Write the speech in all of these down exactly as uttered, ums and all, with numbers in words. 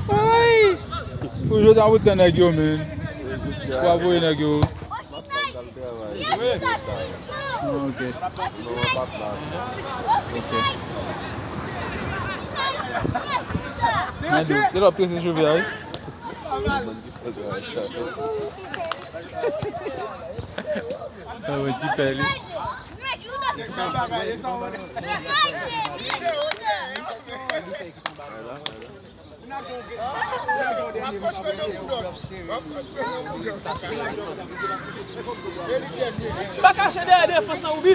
Ay! Pou jodi a, pou tan nèg yo, men. Pou ap voye nèg yo. Ok. Ok. Ado, de lòp trese cheve a, wi. Ah, wè, ki pè li. M pa kache dèyè defans lan, Woubi.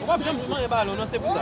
Ou p ap janm manyen balon, non, se pou sa.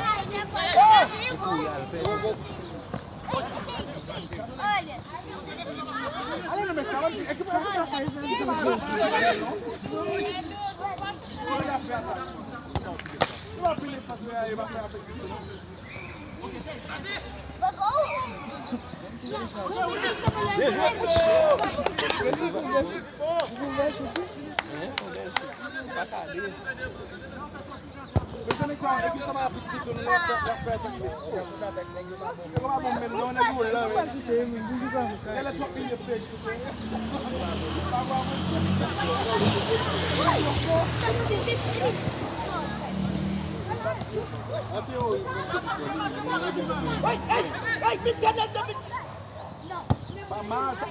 Pa mal sa.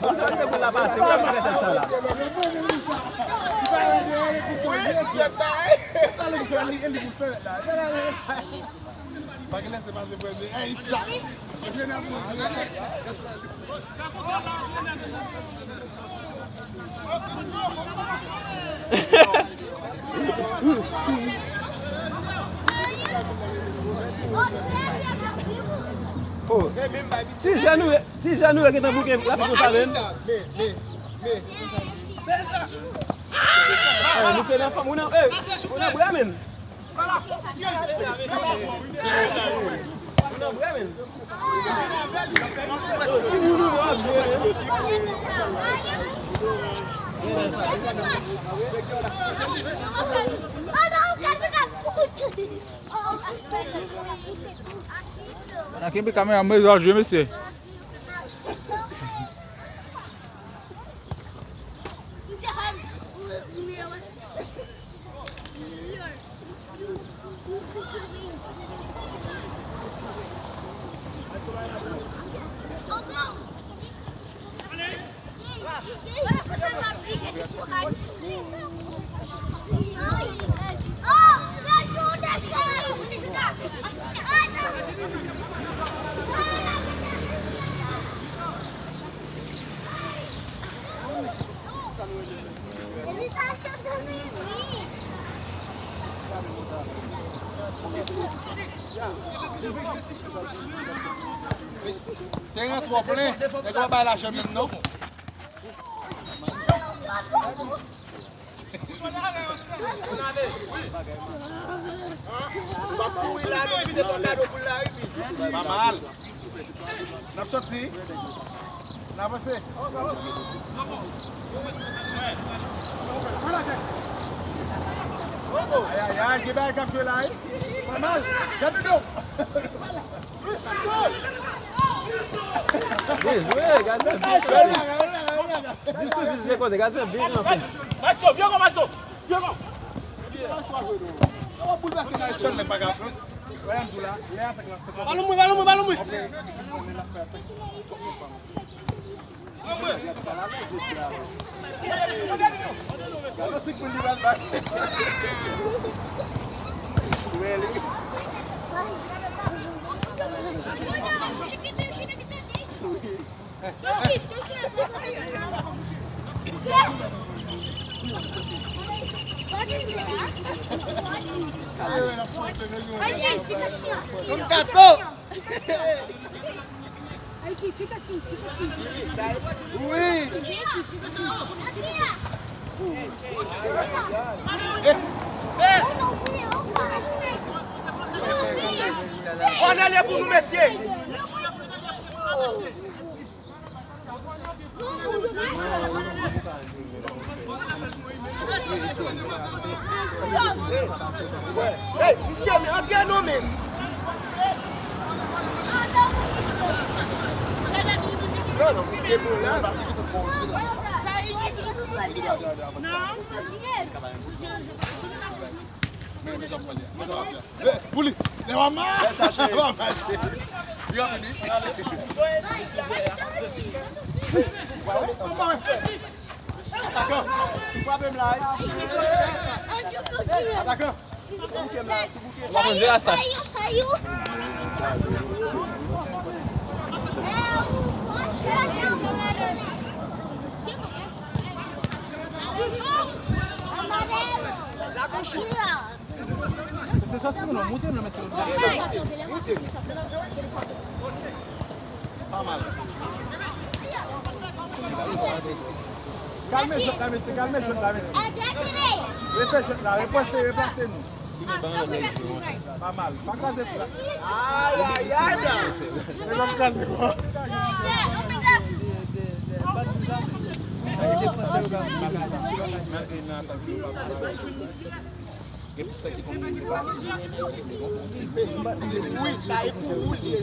Bon, sa te pou la pase, ou pa fè tèt sa la. Wi, li fè bay. Sa li fè, li, li pou fè la. Pa gen lè se pase premye. Ey, sa. Oh, ti jèn ou ye, ti jèn ou ye gentan bouke rapid konsa menm. Eh, misye nan fanm, ou nan, eh, ou nan bra menm. Ala kenbe kamera, mezon jwe, mesye. Teren twò plen, nèg yo pa bay lajè menm non. M ap kouri la, nou pise fon kado pou l la, wi, pi. Pa mal. N ap soti. N avanse. Ay, ay, ay, gen bagay k ap jwe la, wi. Pa mal. Gade nou. Byen jwe, gade sa byen kanpe. Dis sou dis de kote, gade sa byen kanpe. Matso, vye kon Matso. Vye kon. Sèl nèg pa ka pran. Wè m tou la, lè atak la fèt. Balon mwen, balon mwen, balon mwen. Aiki, fica assim, fica assim. Ui! Aiki, fica assim. Kònè li pou nou, mesye. Hey, misye, men antre non, men. Non, non, misye bon la. Pou li. Lè w ap mal. Lè w ap mal. Li ap vini. Atakan. Sou frape m la, wi. Atakan. Sou bouke m la, sou bouke m. Sa yo, sa yo. Se sòti non, moute non, mesye. Moute, moute. Pa mal. Kalme jwèt la, mesye, kalme jwèt la, mesye. Refè jwèt la, replase, replase nou. Pa mal. Pa kraze fla. Ay, ay, ay, dan. E pa kraze kwa. Sa e defansè yo ka. Gen plis sa ki konn. Wi, sa e pou ou li ye.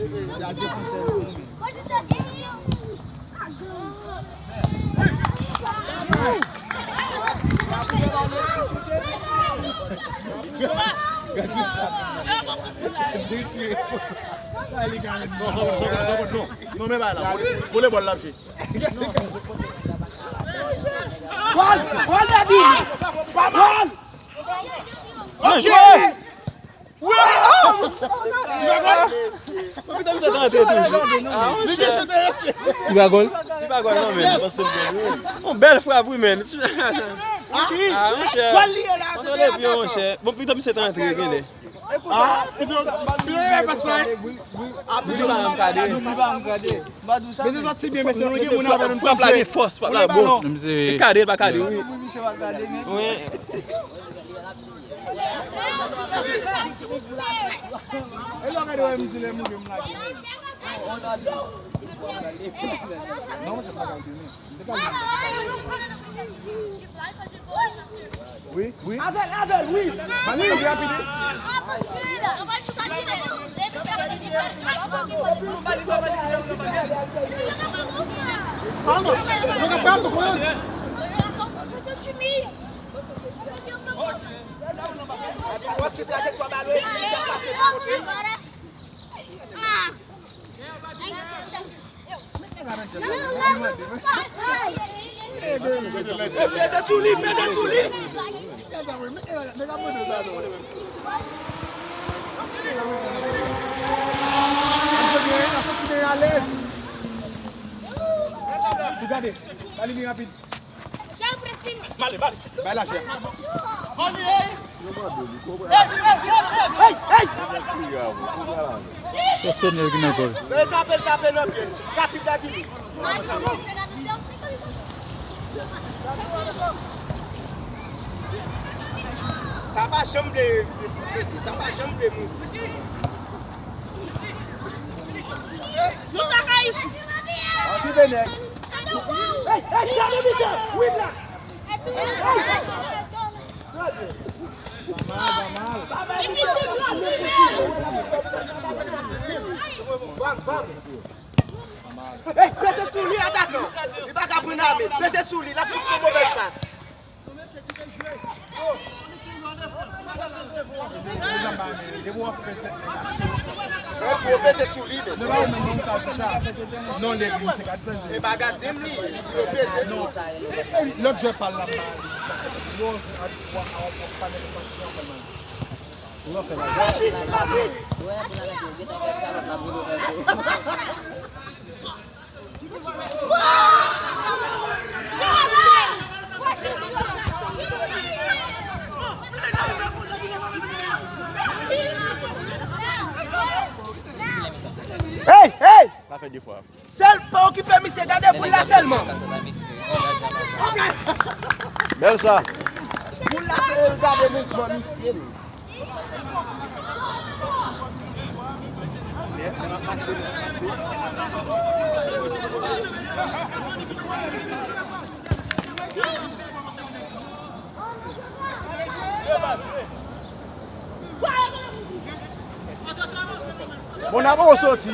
Non, men bay la. Volebòl l ap jwe. Gòl! Gòl, Daddy! Pa mal! Byen jwe! Wi! Oh! Li pa gòl? Li pa gòl? Li pa gòl non, men. Yon bèl frap, wi, men. Ah, monchè. Gòl li ye la, monchè. Bon, pito misye te antre, genlè. Ah, pito, pito e pa sa. Li pa menm kade. Li pa menm kade. Mesye sòti byen, mesye, nou gen moun avè nou. Frap la gen fòs, frap la bon. Li kade, li pa kade, wi. Wi. E lè w gade wè m di lè m gen m lage. Non, se pa gade, men. Wi, wi. Avèl, avèl, wi. Wi, rapid. Peze sou li, peze sou li. Gade, ba li vin rapid. Male, male. Bay lajè. Hey, hey! Pèsonèl ki nan gòl. Tape l, tape nan pye l. Rapid la, Dili. Sa pa janm vle, sa pa janm vle moun. Nou ta ka isi. Hey, hey, sa nou mitan. Wi, la. Hey, peze sou li, atakan. Li pa ka pran nan men. Peze sou li, l ap fè yon move pas. Epi yo peze sou li, men. Non, li, li se gadyen. E pa gadyen li, yo peze sou li. Lòt jwè pa l la. Hey, hey! Sa fè de fwa. Sèl pa okipe misye, gade boul la sèlman. Bèl sa. Boul Ase gade mouvman misye, men. Bon, n ap soti.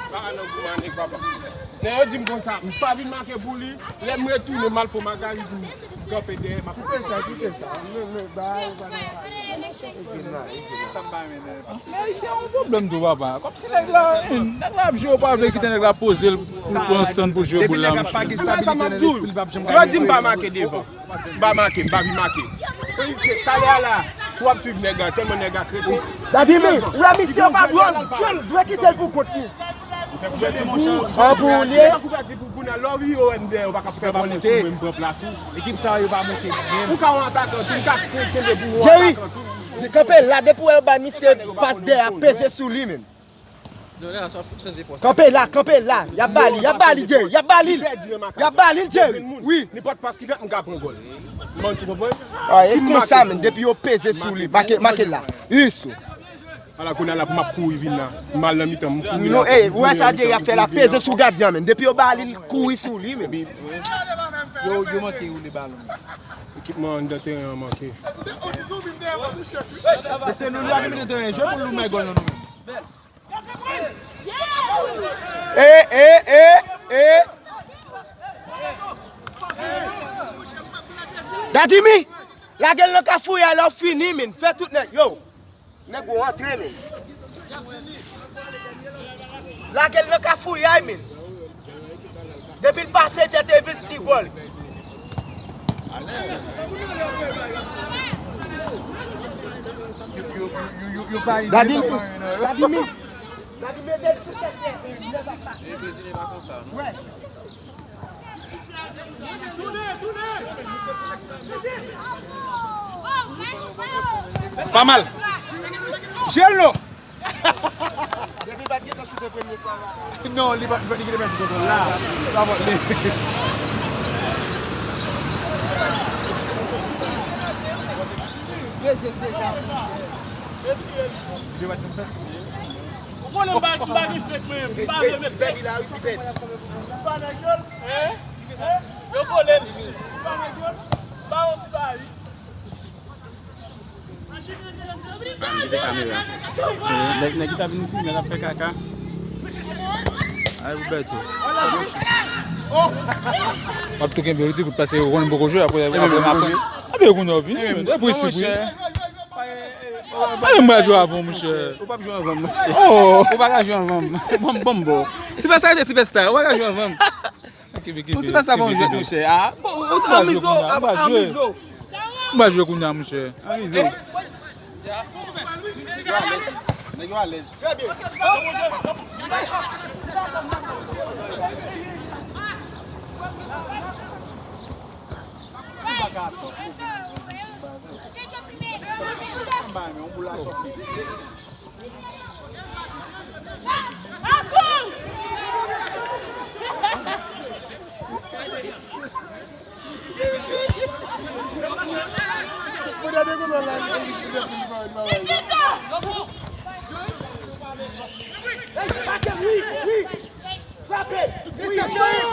Pa nan gouman nèg papa. Nèg yo di m konsa, m pa vin make pou li. Lè m retounen, m al fè yon magari pou kanpe dèyè, m ap koupe sa, koupe sa. Men, men, ba, ba, ba. Men ayisyen yon pwoblèm tou, papa. Kòmsi nèg la, nèg la ap jwe, yo pa vle kite nèg la poze l pou l pran san pou l jwe boul la, monchè. Yo di m pa make devan. M pa make, m pa vin make. Talè a la, si w ap swiv nèg la, tèlman nèg la trete. Daddy, men, ou wè misye yo pa dwe, dwe kite l pou kont li. An pou li. Ou pa di pou kounye a, lè w rive o M dèyè, ou pa ka fè konnen si w menm pran plas ou. Ekip sa yo pa monte byen. Ou ka yon atakan tou, ou ka kenbe pou yon atakan tou. Jerry, kanpe la, depi w wè yo bay misye pas dèyè, peze sou li menm. Kanpe la, kanpe la. Y ap ba li, y ap ba li, Jerry. Y ap ba li l. Y ap ba li l, Jerry. Wi. Nenpòt pas ki fèt, m ka pran gòl. Mwen, ti konprann? Ah, e konsa, men, depi yo peze sou li, make, make la. Iso. Ala kounye a la pou m ap kouri vin la. M al nan mitan, m kouri. Non, ey, ou wè sa Jerry ap fè la, peze sou gadyen, men. Depi yo ba li, l kouri sou li, men. Yo, yo manke woule balon. Ekipman anndan teren an manke. Mesye, nou, nou ap vin nan teren jwe pou nou bay gòl nan nou menm. E, e, e, e. Daddy, men, lage l nan kafouyay la, w fini, men. Fè tout nèg, yo. Nèg ou antre, men. Lage l nan kafouyay, men. Depi l pase tèt Evens, li gòl. Daddy, Daddy, Daddy, mete l sou tèt li, men. Wè. Pa mal. Jel non. Depi l pa t gentan choute premye fwa la. Non, li pa, li gentan pèdi kontwòl la. Sa fòt li. Peze l deja. Li pa t gentan. Ou konnen m pa, m pa gen fek mwen, m pa vle met fek. Hein? Yo vole m. M pa yon ti bagay. Kite kamera. Nèg, nèg ki ta vin filme l ap fè kaka. Ay, Roberto. W ap tou kenbe yo ti kout pase yo konnen poko jwe, apre, apre m aprann. Ebyen, yo konnen w vini, men. E pou isi, wi. Ale, m pral jwe avè w, monchè. Ou p ap jwe avè m, monchè. Oh. Ou pa ka jwe avè m. Bon, bon, bon. Sipèsta rete sipèsta. Ou pa ka jwe avè m. Ou sipèsta pa yon jwèt, monchè. Ah, bon, ou, ou amize w, amize w. M pral jwe kounye a, monchè. Amize w. Nèg yo alèz. Trè byen. Frape! Wi, wi, wi. Frape! Frape! Frape!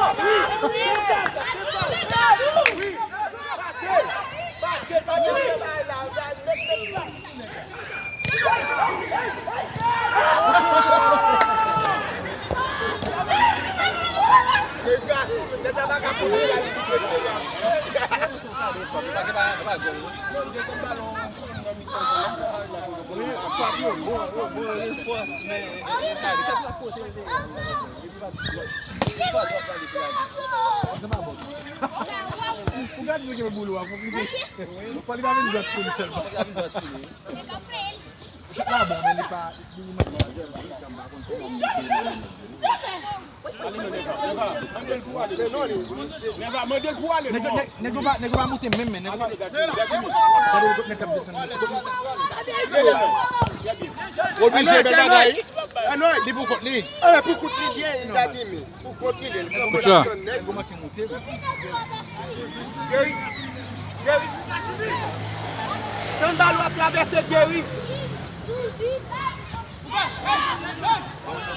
Ou gade nou gen boul ou a konplike. Fò li ta vin dwat sou li sèlman. Chak la bon, men li pa, li manke. Nèg yo pa, nèg yo pa moute menm, men nèg yo pa. Gade kot nèg k ap desann nan, se kot nèg. Oblije bèl bagay. Li pou kont li. Pou kont li byen, li ta di men. Pou kont li, li kanpe la tann nèg. Nèg yo manke moute, men. Jerry. Jerry. Tann balon ap travèse Jerry.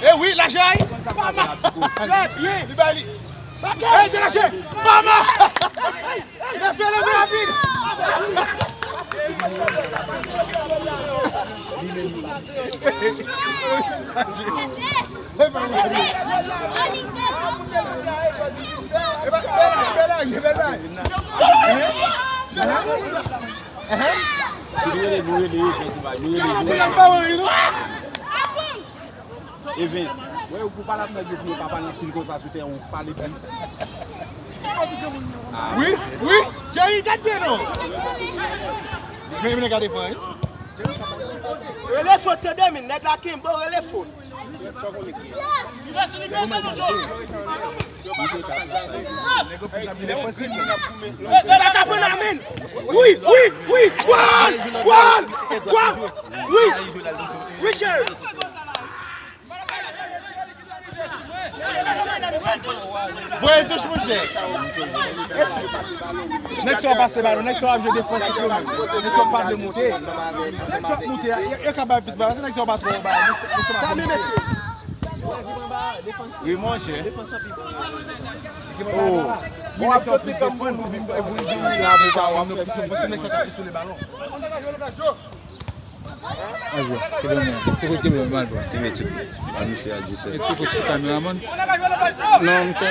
E wi, lajay. Pa mal. Trè byen. Li bay li. Ey, delache. Pa mal. Leve, leve rapid. Evens, wè ou pou pale ak nèg yo pou yo pa pale anpil konsa sou teren, ou pale plis. Wi, wi, Jerry, gade non. Men, men, gade fò, wi. Rele fot, tande, men, nèg la kenbe w, rele fot. Baka pran la men. Wi, wi, wi. Gwal, gwal, gwal. Wi. Wi, cheri. Voye l touch, monchè. Nèg sa yo pase balon, nèg sa yo ap jwe defansif yo menm. Nèg sa yo pa vle moute. Nèg sa yo ap moute, yo, yo ka bay plis balon, se nèg sa yo pa twò bay. Nèg sa yo pa vle moute. Wi, monchè. Oh. Bon, w ap soti kanm moun, ou vin, ou vin la pou ba w ap fè. Nèg sa yo ka sou le balon. Kenbe men, kenbe men, mal bò. Kenbe ti kout. A misye a di se. E ti kout kameraman. Non, misye.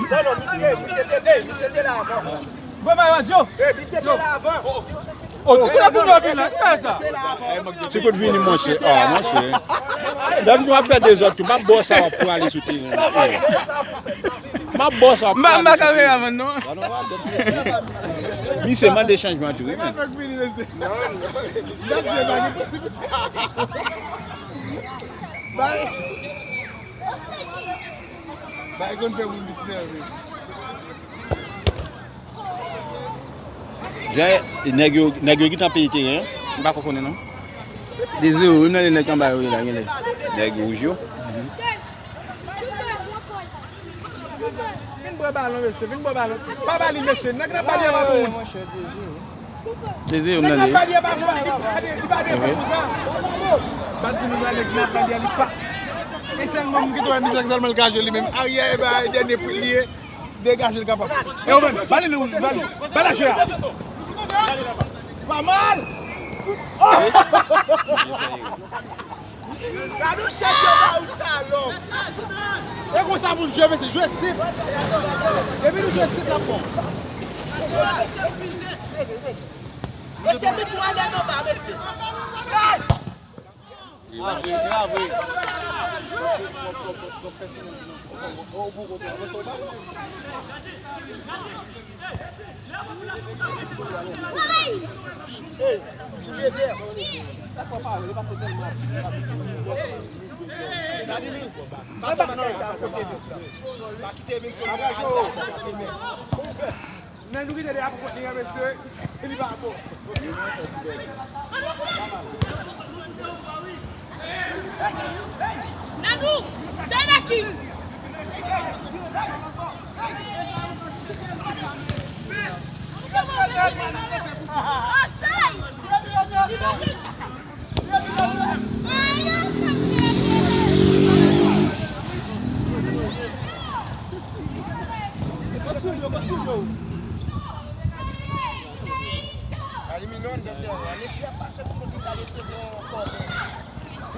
Non, non, misye, misye te, ey, misye te la avan. Vre bay radyo. Ey, misye te la avan. Oh, ti kout pou nou vin la, ki fè sa? Ti kout vini, monchè. Ah, monchè. Dam nou ap fè dezòd tou. M ap bò sa w ap pou ale sou teren. M ap bò sa w ap pou ale sou teren. M pa kameraman, non. Misye mande chanjman tou, wi, men. Non, non. Bay. Bay konn fè moun biznis, wi. Jan, nèg yo, nèg yo gentan peye teren an. M pa ko konnen, non. De zewo, wi, m nan nèg anba yo ye la, genlè. Nèg wouj yo. Vin pran balon, mesye, vin pran balon. Pa ba li, mesye, nèg nan ba li anba pou moun. Dezi, yo mande. Nèg nan ba li anba pou moun, li pa de, li pa de pou sa. Bat di nou sa, nèg nan ba li, li pa. E sèlman moun ki te wè mizè sèlman l ka jwe li menm. Aryè, e ba, e dènye pwit li ye. Degaje l kapab. E ou menm, ba li, li, ba li. Ba lajè a. Pa mal. Oh! Gade yon chèf yo ba ou salòp. E konsa moun jwe, mesye, jwe senp. Depi nou jwe senp, l ap bon. Mesye, met twa lè nan ba, mesye. Grave, grave. Hey! Soulye vè. Daddy, pa kite Evens la. Pa kite Evens la. Nan nou kite de ap kontni an, mesye, li pa bon. Nanou, se la ki. Kot soud yo, kot soud yo. Aliminon de tèren.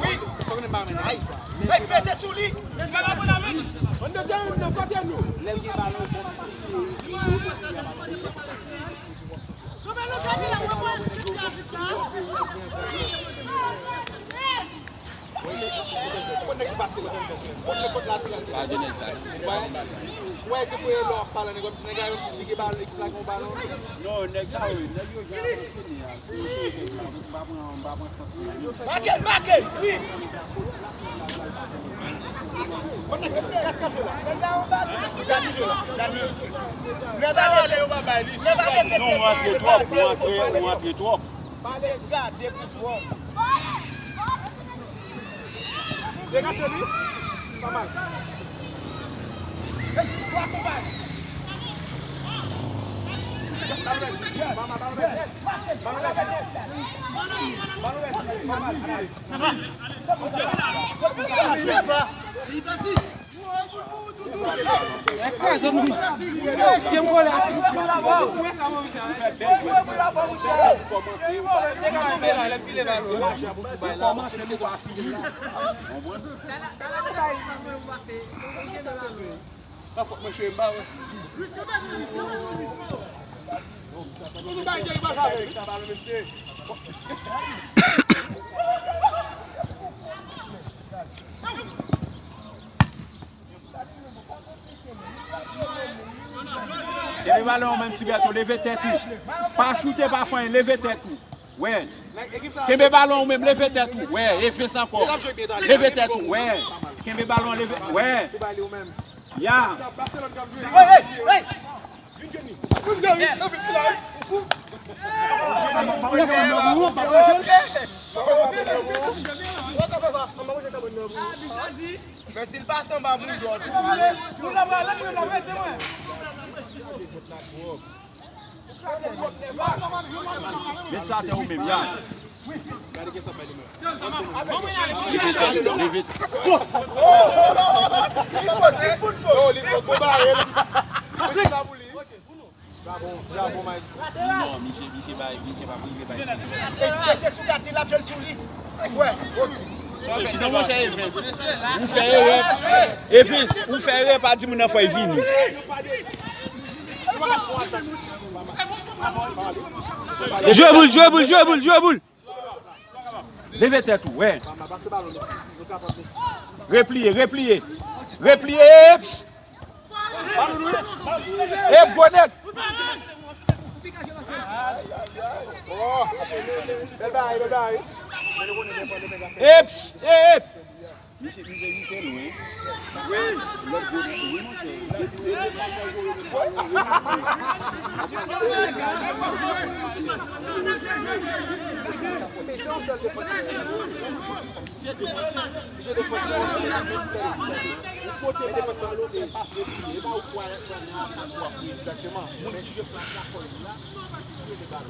Wi, sa konnen pa men. Ay, peze sou li. Ann de tèren nan kote nou. Lè l gen balon, bon. Kot nèg ki pase la? Kot nèg, kot lateral? Pa gen nèg sa. Wè, wè, se pou e lè w ap pale nèg, kòmsi nèg la, kòmsi li gen balon, ekip la gen balon. Non, nèg sa yo, nèg yo ja fini a. M pa pran, m pa pran sans li. Make l, make l, wi. Kot nèg ki kache la? Gade jwe la, gade jwe. Nèg ale, yo pa bay li. Nèg ale, non, ou antre twòp, ou antre, ou antre twòp. Pale, gade pou twòp. Degaje li. Pa mal. Hey, twa konba. Kenbe balon an menm, Ti Bèto, leve tèt ou. Pa choute, pa fè anyen, leve tèt ou. Wè. Kenbe balon ou menm, leve tèt ou. Wè, Evens ankò. Leve tèt ou, wè. Kenbe balon an, leve. Wè. Ya. Men si l pase anba boudò tou. Met sa atè ou menm, ya. Li fout, li fout fo. Li fout fo bare la. Bravo, bravo, Mike. Non, misye, misye bay, misye pa prive bay. E, e se sou Gati l ap jwe l sou li. Wè, ok. Sa w fè? Non, monchè Evens. Ou fè erè. Evens, ou fè erè, pa di moun nan fò l vini. Jwe boul, jwe boul, jwe boul, jwe boul. Leve tèt ou, wè. Repliye, repliye. Repliye, eps. Eps, gwo nèg. Eps, eps. Misye, misye, misye lwen. Lòt gwo nèg wi, monchè.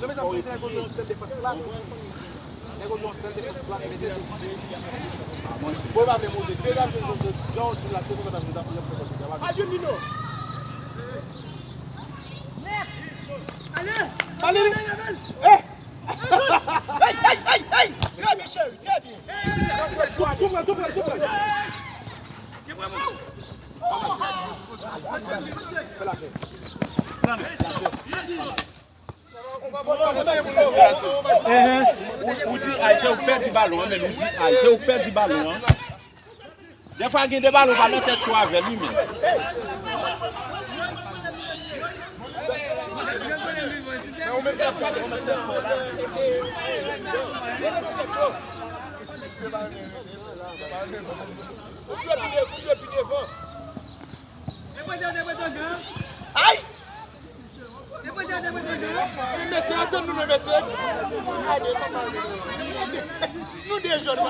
Non, men sa, pou yon sèl defans plat. Nèg yo jwe yon sèl defans plat, men se tou. Bon, pa vle monte. Se la, jan w di la, se konsa ta vin, ta vin fè konsa. Adye Nino. Ale! Ale! Eh! Ay, ay, ay, ay! Trè byen, cheri, trè byen. Tou prè, tou prè, tou prè. Fè la fè. Ou, ou di Ayisyen ou pèdi balon an, men ou di Ayisyen ou pèdi balon an. Dèfwa gen de balon pa nan tèt cho avè l wi menm. Ay! Mesye, atann nou non, mesye. Gade, papa. Nou de jòn la.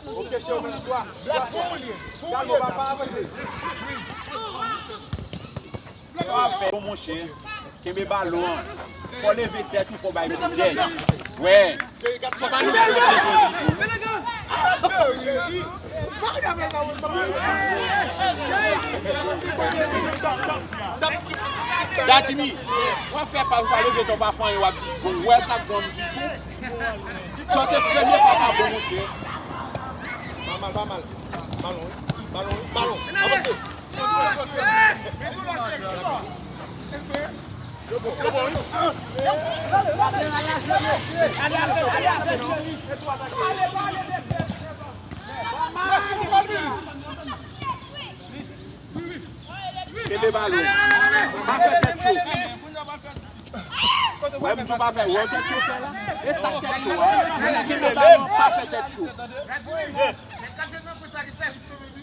Ok, chè, menm swa. Swa pou ou li ye. Pou ou li ye, papa, avanse. Bon, monchè, kenbe balon an. Fò leve tèt ou, fò bay kout dèyè. Wè. Fò pa nou fè. Datini, w ap fè pa ou pa leve tèt ou pa fè anyen, w ap di, bon, wè sa k bon m di tou. Sa w te premye fwa pa bon, monchè. Pa mal, pa mal. Balon, wi. Balon, wi. Balon, wi. Avanse. Kenbe balon. Pa fè tèt cho. Wè, m tou pa fè, wè, tèt cho fè la. E sa k tèt cho a. Kenbe balon, pa fè tèt cho.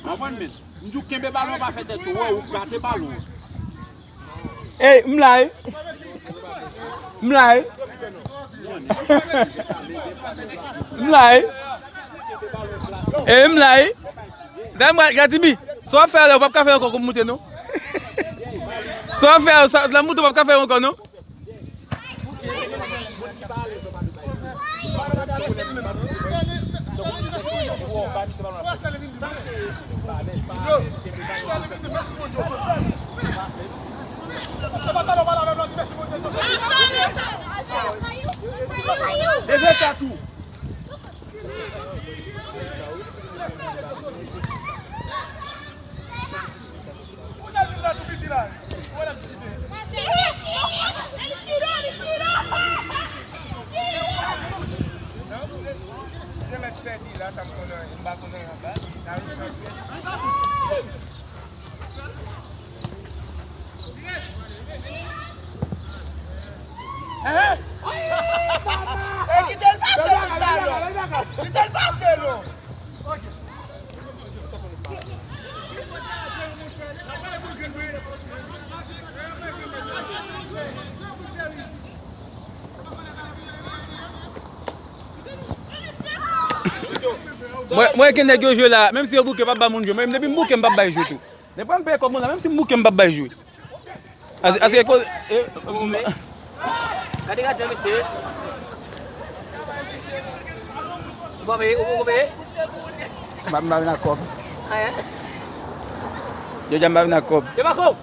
Konprann, men. M di w kenbe balon, pa fè tèt cho. Wè, ou gate balon. Ey, m la wi. M la wi. Bon, nèg, nèg, nèg, nèg, M la wi. E m la wi. Dam, gad Jimmy. Sa w ap fè a la, ou p ap ka fè ankò kou moute non. Sa w ap fè a, sa, la moute ou p ap ka fè ankò non. E kite l pase pou sa non. Kite l pase non. Mwen, mwen gen nèg yo jwe la, menm si yo bouke, p ap ba moun jwe. Mwen menm, depi m bouke, m p ap bay jwe tou. Depi m peye kòb mwen la, menm si m bouke, m p ap bay jwe. Ase, ase ko, e, gade gadyen, mesye. Ou pa peye, ou poko peye? M pa, m pa vin ak kòb. Ayen. Jodi a m pa vin ak kòb. Yo pa ko.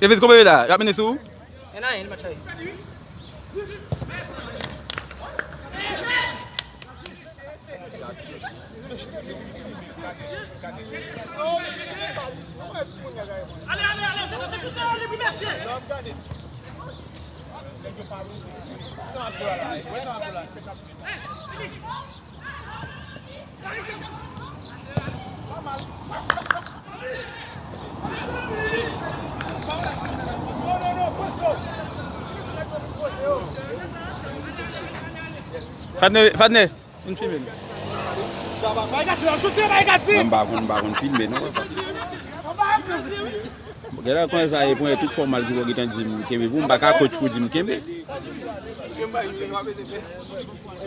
Evis, kòman yo la? Y ap mennen sou ou? E nan anyen, li match la ye. Fadne, Fadne, vin filme m. Mwen m pa konn, m pa konn filme non, papa. Gade la kòman sa ye, pran tout fòmal ki pou gentan di m kenbe pou m pa ka coach pou di m kenbe.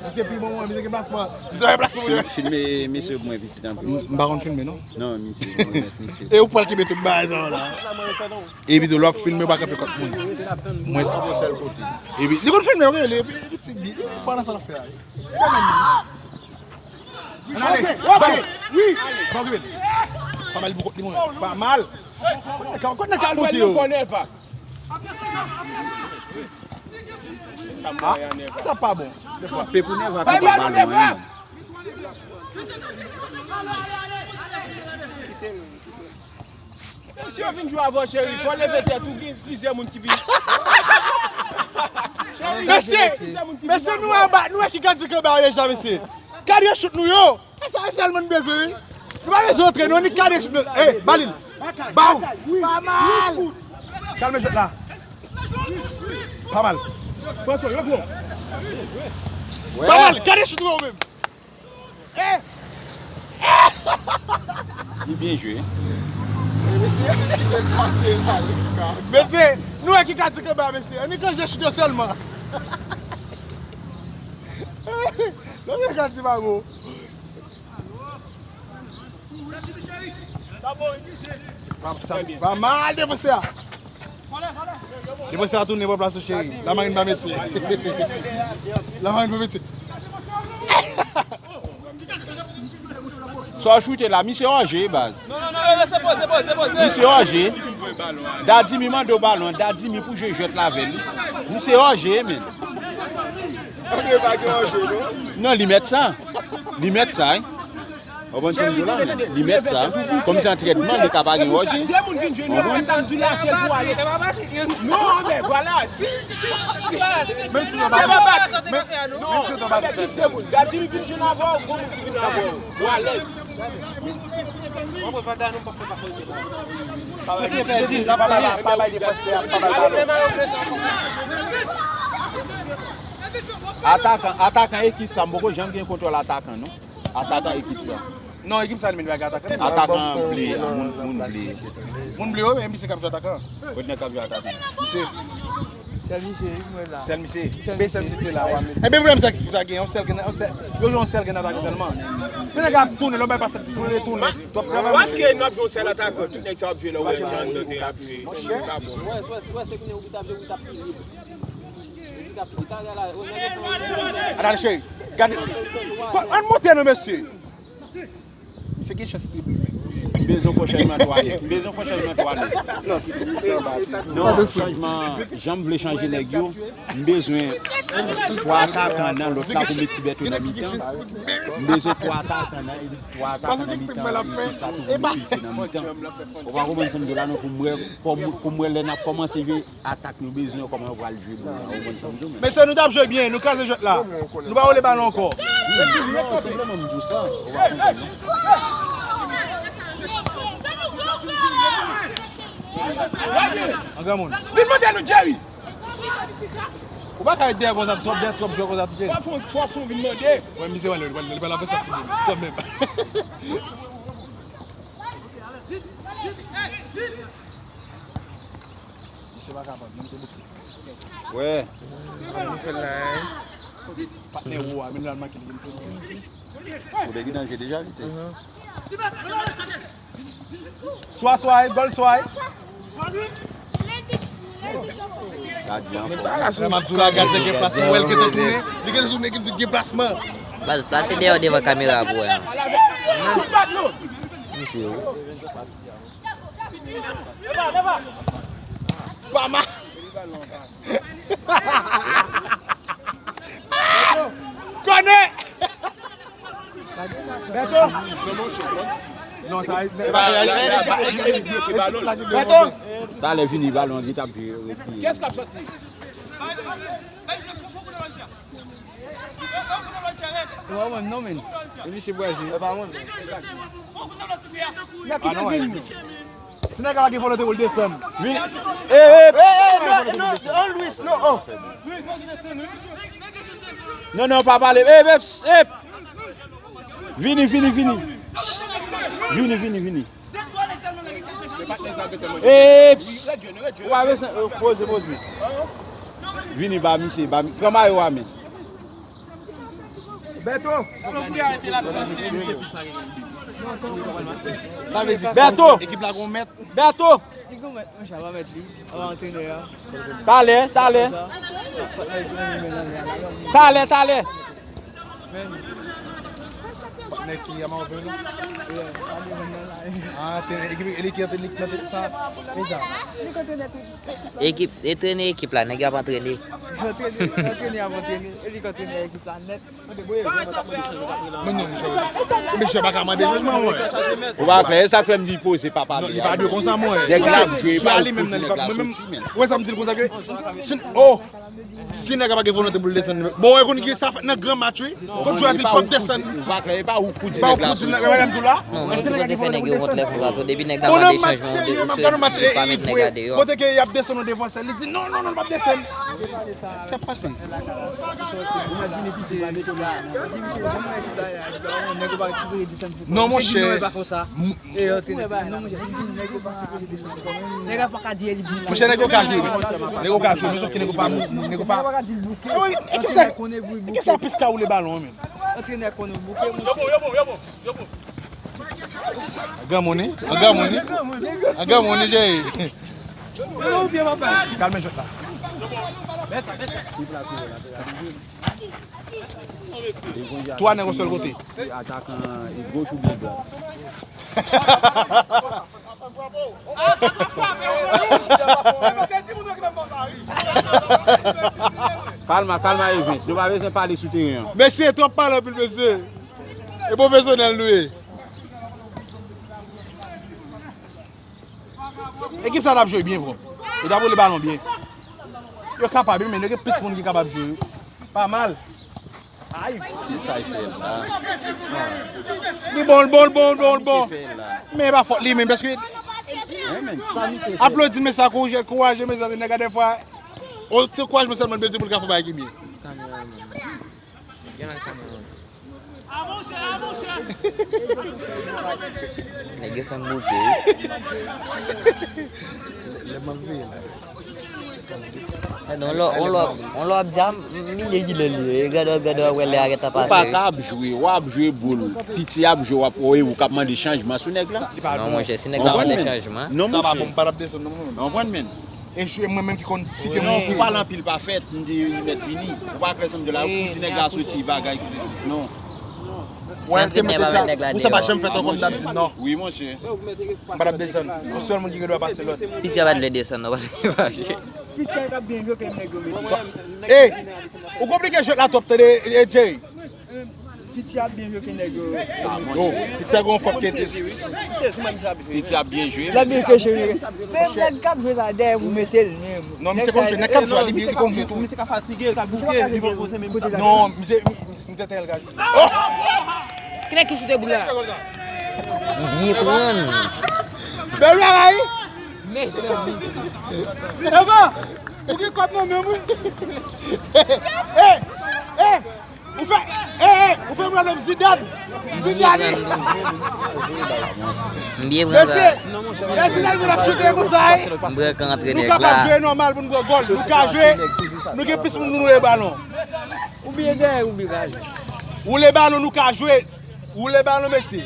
Misye pi bon mwen, misye gen plasman. Misye gen plasman. Fil-, filme mesye pou mwen pitit anpil. M pa konn filme non. Non, misye, mwen mèt misye. E ou pral kenbe tout bagay sa yo la. Epi tou lè w ap filme ou pa kanpe kòt moun. Mwen se yon sèl kote. Epi li konn filme, ok, li epi ti bi, li fò nan sa l ap fè a. Ann ale. Ok, ok. Wi. Pa okipe l. Pa mal pou kont li mwen. Pa mal. Kote nèg ka monte yo? Sa pa bon. Frape pou Nèva kite balon an. Si yo vin jwe avè w, cheri, fò w leve tèt ou, gen plizyè moun ki vin. Mesye, mesye, nou anba, nou wè ki kantite anba deja, mesye. Kadre chout nou yo. E sa, e sèlman n bezwen, wi. Nou pa bezwen antre, non, ni kadre chout nou. Ey, ba li l. Ba w. Pa mal. Kalme jwèt la. Pa mal. Pran swen, yo pran. Pa mal, kadre chout nou yo menm. Eh! Li byen jwe. Mesye, nou wè ki ka di ke ba, mesye. Annik ranje chute sèlman. Non, men ka di ba bon. Pa, sa, pa mal defanse a. Defanse a tounen pran plas ou, cheri. Lamarin pa mete. Lamarin pa mete. Sa w choute la, misye anje, baz. Non, non, non, non, se poze, poze, poze. Misye anje. Dadimi mande w balon, Dadimi pou jwe jwèt la avè l. Misye anje, men. Anje pa gen anje, non? Non, li mèt sa. Li mèt sa, wi. Ou konprann sa m di w la, men li mèt sa. Kòmsi antrènman, li ka pa gen wòje. Ou konprann? Non, men vwala. Si, si, si. Menm si nou pa bat, menm, menm si nou pa bat. Gad, Jimmy vin jwenn avè w, gon moun ki vin avè w. Ou alèz. Pa bay, pa bay, pa bay defansè a, pa bay balon. Atakan, atakan ekip sa, m poko janm gen kontwòl atakan, non. Atakan ekip sa. Non, ekip sa li menm pa gen atakan. Atakan ble, moun, moun ble. Moun ble, wi, men misye k ap jwe atakan. Kot nèg k ap jwe atakan? Misye. Sèl misye, wi, mwen la. Sèl misye. Sèl misye. Sèl misye ki te la, wi. Ebyen, pwoblèm sa, ekip sa gen, yon sèl gen, yon sèl, yo jwe yon sèl gen atakan sèlman. Se nèg ap tounen, lè w bay pas la, tounen, tounen. Twòp travay. Wè ke nou ap jwe yon sèl atakan, tout nèg sa ap jwe la, wè, jan nou te ap jwe. Monchè. Pa bon. Wè, wè, wè, se kounye ou ki t ap jwe, ou t ap pi lib. Adan cheri, gade. Ann monte non, mesye. Se gen chans tribin menm. M bezwen fè chanjman twalèt. M bezwen fè chanjman twalèt. Non, chanjman, jan m vle chanje nèg yo, m bezwen twa atakan nan, lòt la pou met Ti Bèto nan mitan. M bezwen twa atakan nan, e twa atakan nan mitan, e sa tou pou met Ti Bèto nan mitan. Ou pa konprann sa m di w la non, pou m wè, pou m wè lè n ap kòmanse jwe. Atak nou bezwen, kòman yo pral jwe boul la, ou konn sa m di w, men. Mesye, nou t ap jwe byen, nou kraze jwèt la. Nou pa wole balon ankò. Non, senpleman m di w sa, ou pa konprann, non. An granmoun. Vin mande nou, Jerry. Ou pa ka ret dèyè konsa, twòp dèyè, twòp jwè konsa, tou Jerry. Fò fon, fò fon vin mande. Wè, misye, wè, li, li, li pa la fè sa, kanmenm. Misye pa kapab, misye bouke. Wè. Sa nou fè la, patnè ou a, men l al make li, misye bouke. Ou te gen danje deja, vite. Swa, swa, gòl, swa. Gadyen an fò. Lè m ap di w la, gadyen gen plasman, wè l gentan tounen. Li gentan tounen, ki m di gen plasman. Baz, plase dèyè w devan kamera pou wè. Misye, wi. Pa ma. Kònè! Beto! Non, sa, Beto! Talè vini, balon an, li t ap jwe. Kiyès k ap sòti? E pa mwen, non, men. E misye bwè jwe. E pa mwen, men. Nèg ki te vin. Si nèg la gen volonte pou l desann. Vin. E, e, e, non, non, Luis, non, oh. Non, non, pa pale. E, e, e. Vini, vini, vini. Vini, vini, vini. Eps! Ou pa bezwen, euh, poze, poze. Vini ba misye, ba mi-, pran mayo a men. Beto! Sa vle di Beto! Ekip la gon mèt. Beto! Li gon mèt, monchè, pa mèt li. Ava antrenè a. Talè, talè. Talè, talè. Men. Nèg ki a move nou. Ah, te, e ki, e li ki, e li ki nan tèt sa. Ekip, e trene ekip la, nèg y ap antrene. Antrene, antrene, ap antrene. E li ki antrene ekip la nèt. Men non, mesye, mesye pa ka mande chanjman, mwen. Ou pa klè, e sa k fè m di poze pa pale. Non, li pa dwe konsa, mwen. Nèg la ap jwe, li pa li menm, non, li pa, mwen menm, wè sa m di l konsa ke, si, oh, si nèg la pa gen volonte pou l desann, bon, wè, konn gen sa fèt nan gran match, wi. Kot jwè a di l p ap desann. Ou pa klè, e pa ou k pou di nèg la soti. Non, men si w vle fè nèg yo wont lè konsa, depi nèg la mande chanjman, ou pa met nèg la deyò. Kote ke y ap desann yon defansè, li di non, non, non, l p ap desann. Sa k ap pase? Non, monchè. Monchè, nèg yo ka jwe. Nèg yo ka jwe, men sòf ke nèg yo pa, nèg yo pa. Wi, ekip sa, ekip sa plis ka woule balon, men. Antrenè konnen bouke, monchè. An granmoun, wi. An granmoun, wi. An granmoun, wi, Jerry. Kalme jwèt la. Twa nèg yon sèl kote. Atakan e goch oubyen dwat? Palma, Palma Evans. Nou pa bezwen pale sou teren an. Mesye, twòp pale anpil, mesye. E pwofesyonèl nou ye. Ekip sa t ap jwe byen, bro. Yo t ap woule balon byen. Yo kapab, wi, men yo gen plis moun ki kapab jwe, wi. Pa mal. Ay. Kisa l fè la? Li bon, l bon, l bon, l bon, l bon. Kisa l fè la? Men e pa fòt li menm, paske aplodi mesye a, kouraje, kouraje mesye a, se nèg la dèfwa. Yon ti ankourajman sèlman l bezwen pou l ka fè yon bagay ki byen. Kamera, man. Gen nan kamera. Nèg yo fè m bouke, wi. Lè m ap veye la. Gade, on lò, on lò, on lò ap di a, m bliye kilè l ye. Gade, gade, wè lè a gentan pase. Ou pa ka ap jwe, w ap jwe boul. Piti ap jwe, w ap wè ou k ap mande chanjman sou nèg la. Non, monchè, si nèg la mande chanjman. Non, monchè. Sa pa bon, m pa t ap desann non, mwen menm. Ou konprann, men? E jwe mwen menm ki konn site non, pou pale anpil pa fèt, m di li mèt vini. Ou pa klè sanm de la, ou di nèg la soti bagay ki sesi. Non. Wè, te mete sa, pou sa pa janm fèt ankò, m t ap di non. Wi, monchè. M pa t ap desann. Yon sèl moun ki gen dwa pase lòt. Piti a pa t vle desann, non, paske li pa jwe. Piti a t ap byen jwe ke nèg yo mete. Ey! Ou konplike jwèt la twòp, tande, e, Jay. Piti ap byen jwe ke nèg yo. Oh, Piti a gon fòk tete. Piti ap byen jwe. L ap byen ke jwe. Men nèg k ap jwe la dèyè pou mete l menm. Non, misye konn jwe. Nèg k ap jwe a, li byen, li konn jwe tou. Misye ka fatige, l ka bouke, li poko se menm. Non, misye, misye, misye tèt el ka jwe. Oh! Ki nèg ki choute boul la? Byen pran. Bèl bagay. Mezanmi. Eva, ou gen kòb nan men m, wi. Hey, hey, hey. Ou fè, hey, hey, ou fè pwoblèm Zidane. Zidane. M byen pran sa. Mesye, lè Zidane vin ap choute konsa, wi. M pran kan antre nèg la. Nou kapab jwe nòmal pou n pran gòl. Nou ka jwe, nou gen plis moun pou nou voye balon. Ou byen dèyè, ou byen dèyè. Woule balon, nou ka jwe. Woule balon, mesye.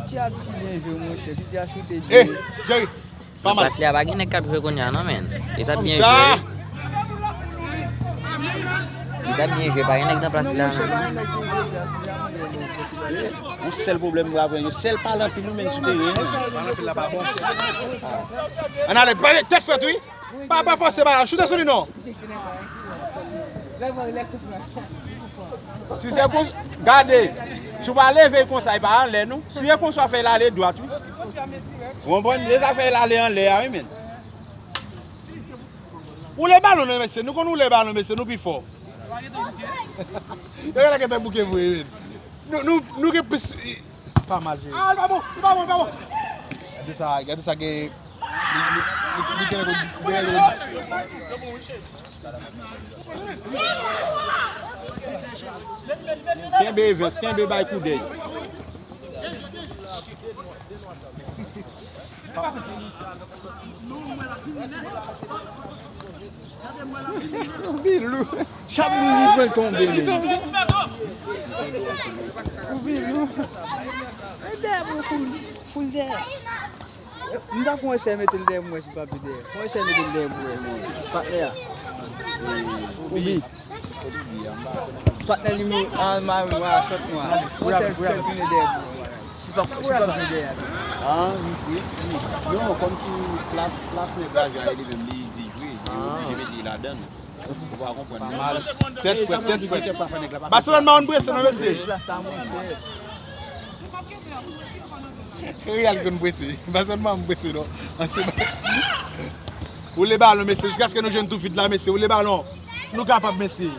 Piti a pi byen jwe, monchè. Piti a choute byen. Eh, Jerry, pa mal. Nan plas li a, pa gen nèg k ap jwe kounye a, non, men. Li t ap byen jwe. Li t ap byen jwe, pa gen nèg nan plas li a, non. Yon sèl pwoblèm m gen avè yo, sèl pale anpil, wi, men sou teren. Pale anpil la pa bon. Ann ale, pale tèt frèt, wi. Pa, pa fòse bal la, choute sou li non. Si se kon, gade, si w pa leve konsa, e pa anlè non. Si e konsa w fè l ale dwat, wi. Ou konprann? E sa fè l ale anlè a, wi, men. Woule balon non, mesye. Nou konn woule balon, mesye. Nou pi fò. Yo genlè gentan bouke vre, men. Nou, nou, nou gen plis. Pa mal jere. Ah, li pa bon, li pa bon, li pa bon. Gade sa, gade sa gen. Li, li, li, li gen gwo dis-, li gen gwo dis-. Kenbe Evens, kenbe bay koudèy. Bilou. Chak moun li pran tonbe, men. Bilou. E dèyè mwen, full, full dèyè. M ta fè yon esèy mete l dèyè pou mwen si l pa pi dèyè. Fè yon esèy mete l dèyè pou mwen. Patnè a. Oubi. Patnè li mou, a, ma, ma, chòt nwa. Fè yon esèy, esèy tounen dèyè pou mwen. Si pa, si pa vin dèyè. Ah, wi, wi, wi. Non, kòmsi plas, plas nèg la jwe a, li menm li di jwe, li oblije mete li ladann. Ou pa konprann, non? Tèt frèt, tèt frèt. Barcelone pa konn prese non, mesye. Real konn prese. Barcelone pa konn prese non. Woule balon, mesye, jiskaske nou jwenn tou vid la, mesye. Woule balon. Nou kapab, mesye.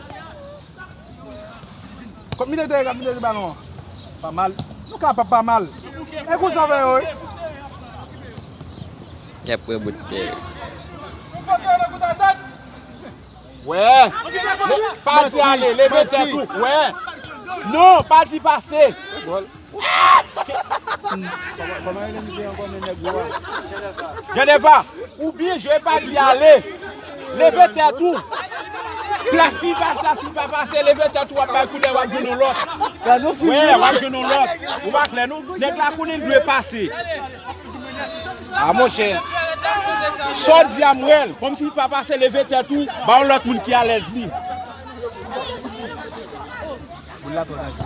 Kòm militè, kòm militè balon. Pa mal. Nou kapab pa mal. E konsa fè yo, wi. Y ap wè bout tè. Wè. Pati ale, leve tèt ou. Wè. Non, pati pase. Kòman rele misye ankò, men nèg gwo a? Genèva, ou byen jwe, pati ale. Leve tèt ou. Plas li pa sa, si pa pase, leve tèt ou, w ap bay koudèy, w ap jwenn yon lòt. Wè, w ap jwenn yon lòt. Ou pa klè, non? Nèg la konnen l dwe pase. A, monchè. Sa w di a, m wè l. Kòmsi li pa pase, leve tèt ou, ba yon lòt moun ki alèz li. Boul la twò danjere.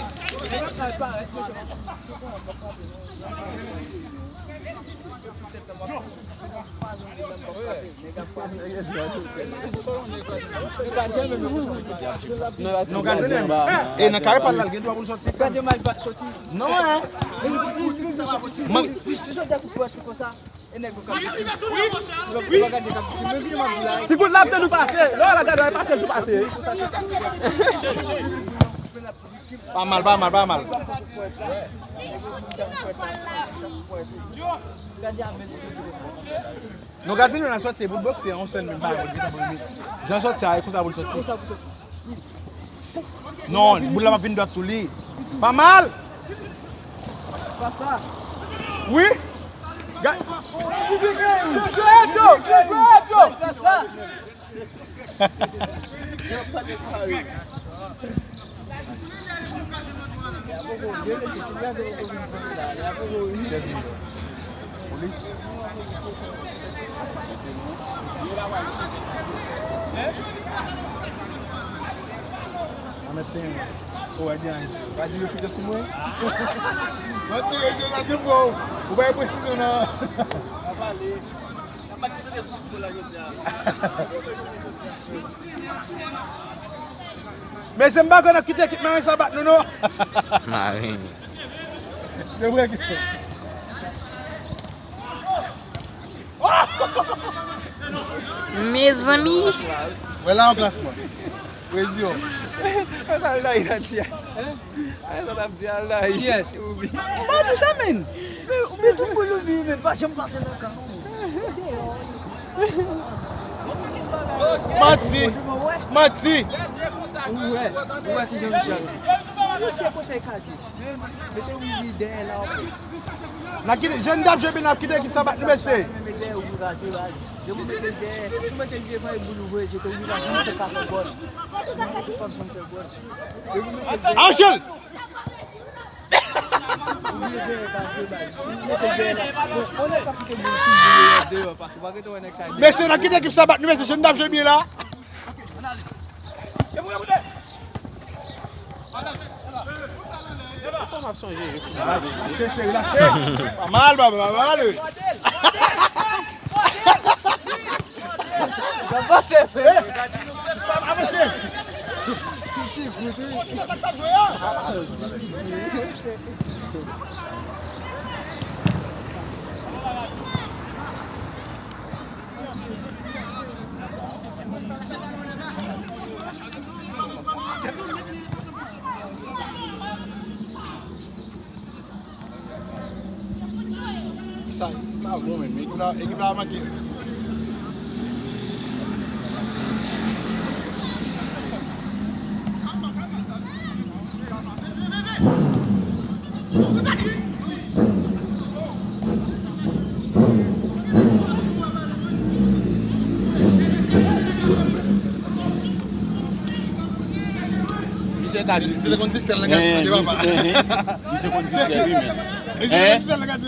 Non, gadyen men. E nan kare pa l la, l gen dwa pou l sòti. Gadyen mal pa sòti. Non, hein. Se jodi a kout pwèt li konsa. E nèg yo k ap soti. Yo pa gadyen k ap soti. Men vini m ap di la. Ti kout la ap tann ou pase. Lè w la gade w pase l tou pase. Pa mal, pa mal, pa mal. Non, gade nou nan sòti, bout bòksè, yon sèl menm bagay, li gentan pou li. Jan sòti a, e konsa pou l sòti. Non, boul la p ap vin dwat sou li. Pa mal! Wi! Ga- Anmèt penyen mwen. O, wè gen anj. Pa di reflete sou mwen. Mwen ti reflete sou mwen. Ou bay presizyon nan. N ap pale. N ap pale sou foutbòl la jodi a. Mesye, m pa kwè n ap kite ekip Maren sa bat nou, non. Maren. Se vre ke Mezanmi. Wè la yon klasman. Prezyon. Sa l dayi nan ti a. Sa l ap di al dayi. Kiyès? Oubi. M pa di sa, menn. Oubi tou pou Oubi, men pa janm pase nan kan. Manti. Manti. Ou wè, ou wè kijan misye ap viv. Misye kote kake. Mete Oubi dèyè la, ok. N ap kite, jèn dam jwe byen, n ap kite ekip sa bat nou, mesye. Mete Oubi kake, baz. Depi w mete l dèyè, si w mete l devan, e boul ou voye jete, Oubi kake, misye ka fè gòl. Misye p ap janm fè gòl. Depi w mete l dèyè. Anjel! Oubi dèyè kake, baz. Si w mete l dèyè la, bon, on nèg k ap kite boul sou boul deyò, paske w pa gentan wè nèg sa. Mesye, n ap kite ekip sa bat nou, mesye, jèn dam jwe byen la. Chèche, lache. Pa mal, pa mal, pa mal. Avanse, frè. Avanse. Ti kout, wi. Sa pa bon, men, men ekip la, ekip la manke. Misye ka di, misye konn distrè l nan gad, eh, papa. Misye konn distrè, wi, men. Misye konn distrè l nan gad,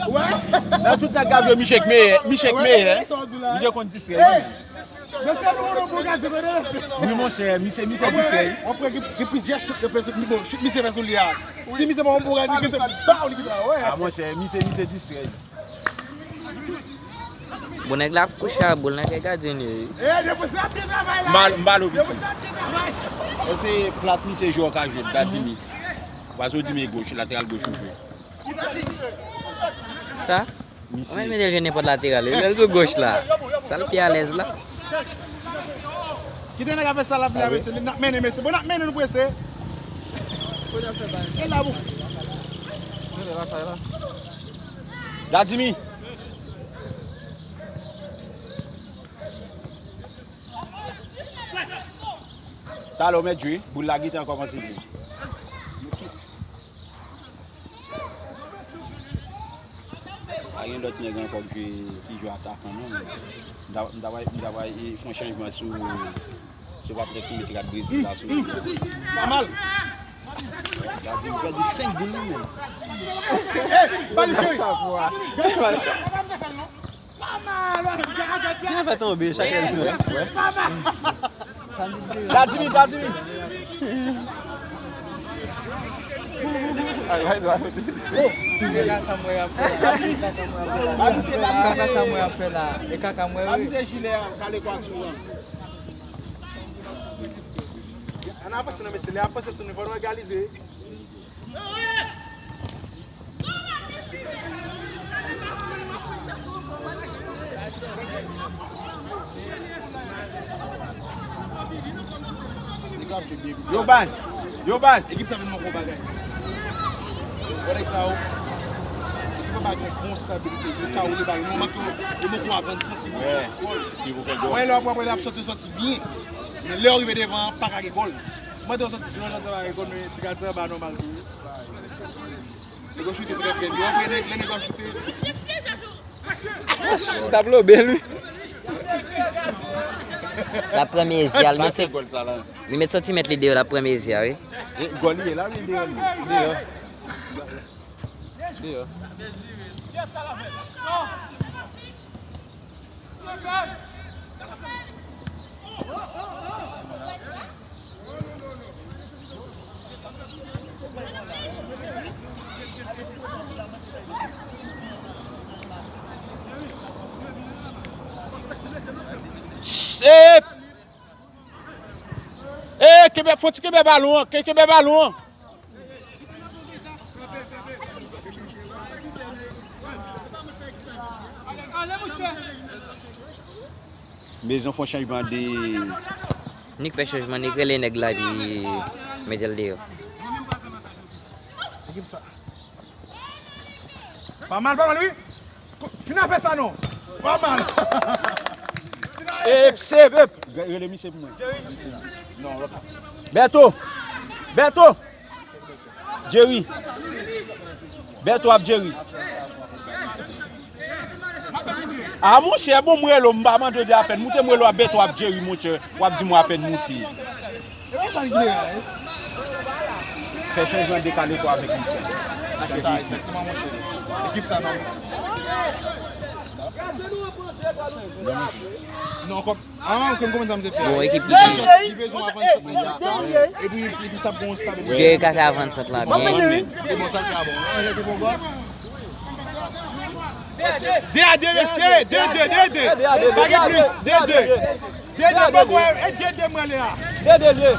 wè. Nan tout nèg k ap jwe, misye k meyè, misye k meyè. Misye konn distrè, wi, men. Wi, monchè, misye, misye distrè. Ou ap wè gen, gen plizyè chout yo fè sou, bon, chout misye fè sou li a. Si misye pa yon bon gad, li gentan ba w li gentan, wè. A, monchè, misye, misye distrè. Bon, nèg la ap kouche a boul, nèg gadyen li ye. M ba, m ba l piti. Èske plas misye jwe w ka jwe l, Dadimi? Paske w di men goch, lateral goch ou jwe. Sa? Misye. Mwen mete l jwe nenpòt lateral. Lè l sou goch la. Sa l pi alèz la. Kite nèg a fè sa l ap vle a, mesye. N ap mennen, mesye. Bon, n ap mennen, nou prese. E la, bon. Dadimi. Talè w mèt jwe. Boul la gentan kòmanse jwe. Pa gen lòt nèg ankò ki, ki jwe atakan, non, men m ta, m ta bay, m ta bay, e, fè yon chanjman sou, sou patnè ki mete kat Brezil la sou. Pa mal. Dadimi pèdi senk boul li menm. Hey, ba li, cheri. Li fè tonbe, chak. Dadimi, Dadimi. Gade sa m wè y ap fè la. Gade sa m wè y ap fè la. E kaka m wè, wi. Ann avanse non, mesye, lè ap avanse sou nou, fò nou egalize. Yo, baz. Yo baz. Ekip sa vin manke yon bagay. Wè nèg sa yo. Ekip pa gen bon stabilite. Yo ka woule bagay. Nou manke yo, yo manke yon avansan ki pou fè gòl. Wè lè w ap wè ap soti, soti byen. Men lè yo rive devan an, pa ka gen gòl. Mwen te soti ti jan sa pa gen gòl, men ti gad sa ba nòmal tou. Nèg yo choute trè byen. Yo antre lè nèg yo ap choute. Li t ap lobe l wi. L ap pran mezi a, li met, li met santimèt li deyò, l ap pran mezi a wi. E gòl li ye la, li deyò li. Deyò. Deyò. Sep! E, kenbe, fò ti kenbe balon an, ke-, kenbe balon an. Bezwen fè chanjman de. Nik fè chanjman, Nik rele nèg la epi mete l deyò. Ekip sa. Pa mal, pa mal, wi. Fin afè sa non. Pa mal. Ep, sep, ep. Rele misye pou mwen. Non, ok. Bèto. Bèto. Jerry. Bèto ap Jerry. A monchè, bon, m rele w, m pa mande w de apèn. Moute m rele w ap Bèto ap Jerry, monchè. W ap di m w apèn moute. Fè chanjman, dekale kò avèk misye. Sa, egzakteman, monchè. Ekip sa, non. Non, kòm, ah, kòm, kòm sa misye fè. Bon, ekip ki li bezwen avanse pou sa. Epi, epi sa bon stabilite. Jerry ka fè avanse la byen. E bon, sa l fè a bon. De a de, mesye, de de, de de. Pa gen plis, de de. Dede, bon, bon, e Dede mwen le a. Dede, Dede.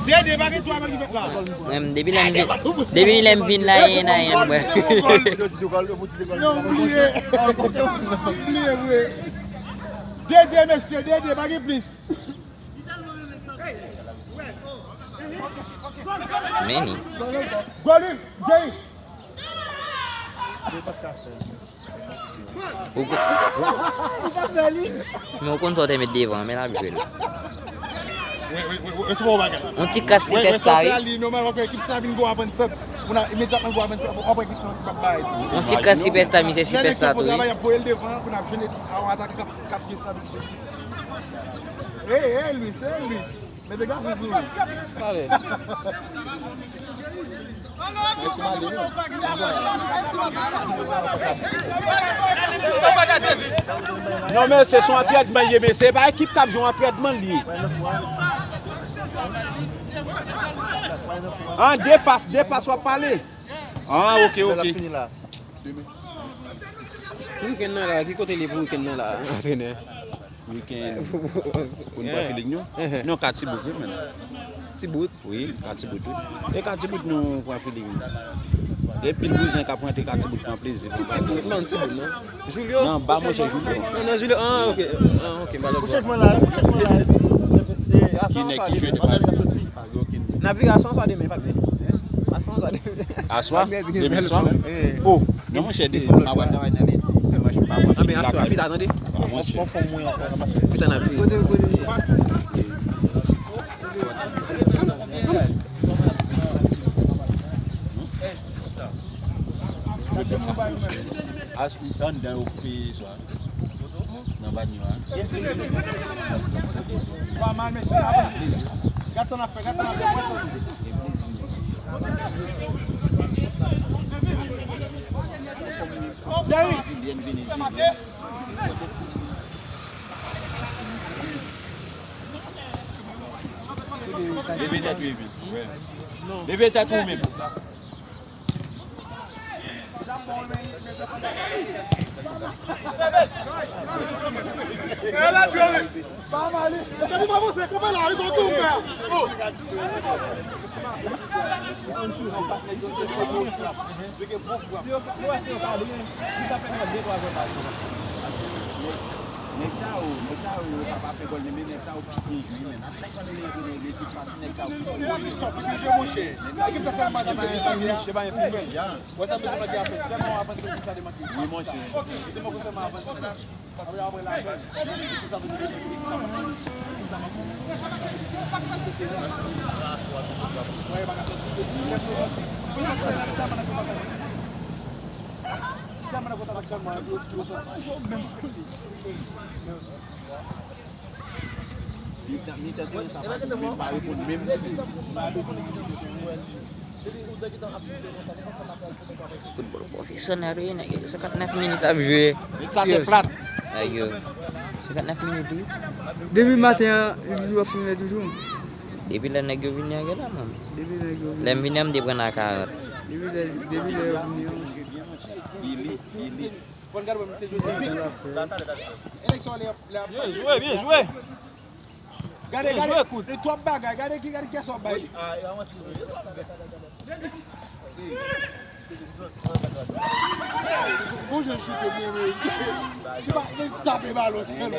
Dede, pa gen twa moun ki fèt la. Mwen, depi lè m vin, depi lè m vin la, e nan en mwen. Yo, m bliye. M bliye, vre. Dede, mesye, Dede, pa gen plis. Meni. Gòl, Jay. Ou ko-, men ou konn sa w te met devan, men l ap jwe l. Wi, wi, wi, wi, se bon bagay. On ti kras sipèsta, wi. Nòmal, w ap fè ekip sa vin gwo avansan. Moun a imedyatman gwo avansan, w ap wè ekip sa pa bay. On ti kras sipèsta, misye sipèsta tou, wi. Travay ap voye l devan, pou n ap jwenn atak k ap, k ap destabilize. Hey, hey, Luis, hey, Luis. Mete gafou sou ou. Pale. Non, men se son antrènman ye, men se pa ekip k ap jwe antrènman li ye. An, de pas, de pas w ap pale. An, ok, ok. Pou wikenn nan la, ki kote li pou wikenn nan la, antrenè? Wikenn pou n pran feeling nou? Non, ka Tibout wi, menn. Tibout? Wi, ka Tibout wi. E ka Tibout nou pran feeling nou. Gen pil bouzen k ap rantre ka Tibout pran plezi, pran bagay. Tibout, non, Tibout, non. Julio? Non, ba monchè Julio. Non, non, Julio, ah, ok. Ah, ok, malè. Ki nèg ki jwe de bagay? N ap vire aswè oswa demen, pa gen. Aswè oswa demen? Aswè? Demen swa? Oh, non, monchè, de, m ap travay nan lè dimanch, m pa pran fini lakay. Anben, aswè, pita, tande. Pita n ap vire. Anndan yo koupe swa. Nan banyo a. Gen plezi. Pa mal, mesye, la. Gen plezi. Gad sa n ap fè, gad sa n ap fè, wè sa nou. Jerry. Leve tèt ou, Evi. Leve tèt ou menm. Nèg sa yo, nèg sa yo, yo ka pa fè gòl, men nèg sa yo pa byen jwe, men. N ap tann ekip pati, nèg sa yo. Sa, plis ke jwe, monchè. Ekip sa sèlman sa m te di, Fabien. Wè, sa m te di, Fabien a fèt. Sèlman avan se sa demanke. Wi, monchè. Li te manke sèlman avan se sa. Apre, apre, la pèn. Sa vle di, sa manke. Wè, pa ka sòti. Sèlman nan kontak. Sèlman nan kontak sèlman. Mitan, mitan teren sa pa, pa reponn menm. Foutbòl pwofesyonèl, wi, nèg yo, senkantnèf minit ap jwe. Nèg sa te plat. Nèg yo, senkantnèf minit, wi. Depi maten an, li toujou ap filme toujou. Depi lè nèg yo vini an, gentan, manm. Depi nèg yo vini. Lè m vini an, m te pran nan karant. Depi lè, depi lè yo vini an. Billy, Billy. Fò n gade wè misye jwe sik. Eleksyon lè, lè ap Byen jwe, byen jwe. Gade, gade, e twòp bagay, gade ki, gade kiyès w ap bay. Bon jwe choute byen, men. Li pa, li tape balon sèlman.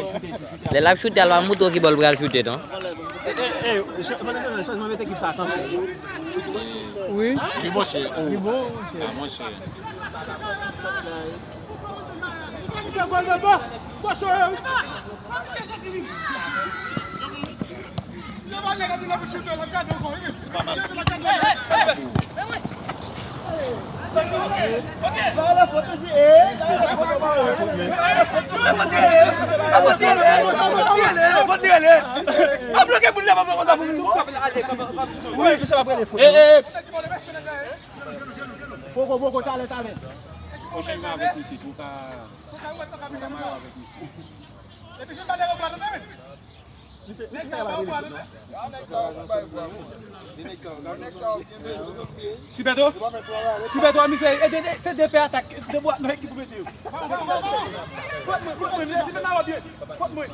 Lè l ap choute, al pa montre w ki bò l pral choute, non. E, e, e, chanjman met ekip sa kanpe. Wi. Li bon, chè. Oh. Li bon, chè. Ah, monchè. Li fè gòl nan ban. Kochon yo. Misye soti vin. Yo ba nèg ap vin la pou choute, l ap gade ankò, wi. Ap bloke moun nan pa konsa pou moun. Wi, misye pa prele fot. Eh, eh, psst. Poko, poko, talè, talè. Fò chèlman avèk misye, pou ka, pou ka mare avèk misye. Epi, jen pa lè yo pran nan men. Misye, misye, sa va rele fot, non? Ti Beto? Ti Beto, misye, e de, de, se de pè atak, de bwa, nan ekip ou mete yo. Fòt mwen, fòt mwen, misye, se fè nan wòb ye. Fòt mwen.